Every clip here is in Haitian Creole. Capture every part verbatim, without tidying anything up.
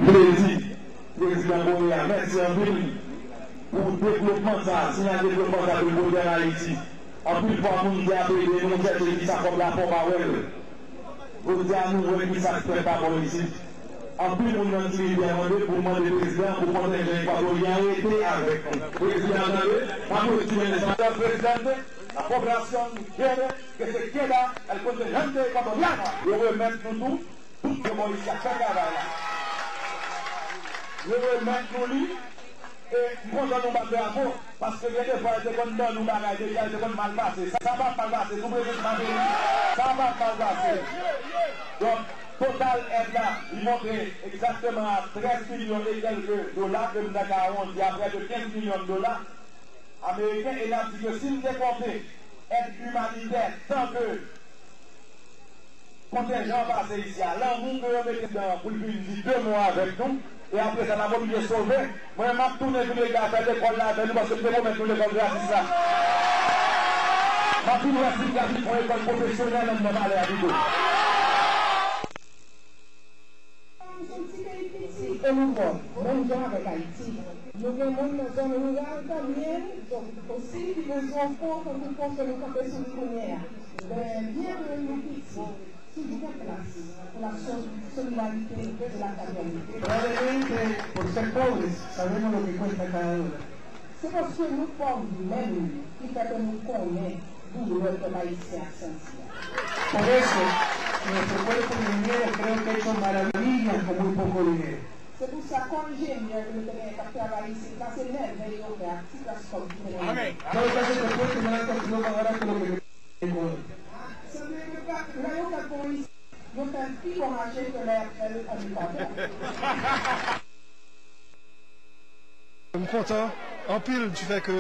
Plezi, Prezidan Correa, mèsi anpil pou devlopman sa, siyal devlopman sa ke w pote ann Ayiti. Anpil fwa moun di ap ede nou chèche kisa kòb la fè w pa wè l. Jodi a nou wè kisa k fèt pa bò isit. Anpil moun nan Ti Rivyè mande pou mande prezidan pou kontenjan ekwatoryen an rete avèk nou. Prezidan tande, m ap retire mesaj. Señor presidente, la población quiere que se queda el contingente ecuatoriano. Yo remèt nou tou, tout yo bò isit ap fè travay la. Yo remèt nou li. E m kontan nou bat drapo, paske gen de fwa yo te konn ban nou bagay deja, yo te konn mal pase. Sa, sa p ap mal pase, sou prezans Martelly, sa p ap mal pase. Donk, total èd la, li monte egzakteman a trèz milyon e kèlke dola, ke m ta ka awondi a prè de kenz milyon dola ameriken, e n ap di ke si n te konte èd imanitè, tan ke kontenjan an pase isi a, lanmou ke yo mete nan pou l vin di de mo avèk nou, e apre sa, n ap oblije sove. Mwen menm, m ap tounen vin rete a fè lekòl la avè nou, paske m te pwomèt nou lekòl gratis la. M ap vin wè si n ka vin fè yon lekòl pwofesyonèl anndan palè a pito. Yon ti peyi piti e nou pòv, menm jan avèk Ayiti. Nou gen moun nan zòn riral tanbyen osi ki bezwen yon pon tankou pon ke nou kanpe sou li kounye a. Byen vre nou piti, toujou gen plas pou la so-, solidarite e la fraternite. Gravemente por ser pobres, sabemos lo que cuesta cada dólar. Se paske nou pòv menm ki fè ke nou konnen doulè pèp ayisyen ap santi a. Por eso, nuestro cuerpo de ingenieros creo que ha hecho maravillas con muy poco dinero. Se pou sa, kò enjenyè ke nou te genyen k ap travay isit la, se mèvèy yo fè ak ti kras kòb ki te nan men yo. Yo fè se te pwenti nan akòs yo pa wè la ke lo ke. Se vre ke lè yo fè pon isit, yo fè l pi bon mache ke lè y ap fè l ann Ekwatè. M kontan anpil du fait ke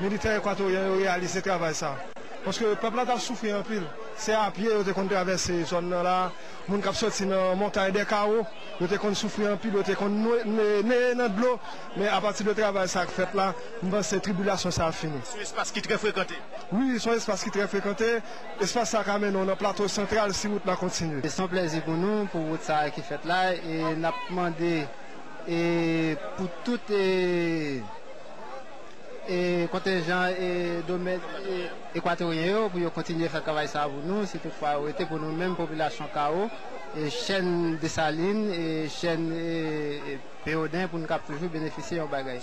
militè ekwatoryen yo reyalize travay sa. Paske pèp la t ap soufri anpil. Se a pye yo te konn travèse zòn nan la. Moun k ap soti nan Montagne des Carreaux, yo te konn soufri anpil, yo te konn nwe-, ne-, neye nan dlo. Men apati de travay sa k fèt la, m panse tribilasyon sa ap fini. Se yon espas ki trè frekante. Wi, se yon espas ki trè frekante. Espas sa ka mennen w nan Plato Santral si wout la kontinye. Se yon plèzi pou nou, pou wout sa ki fèt la, e n ap mande, e, pou tout, e, e, kontenjan, e, domèn, e, ekwatoryen yo, pou yo kontinye fè travay sa pou nou, si toutfwa yo rete, pou nou menm popilasyon Kawo, e, chèn Desalin, e, chèn, e, e, Pewoden, pou n kab toujou benefisye yon bagay.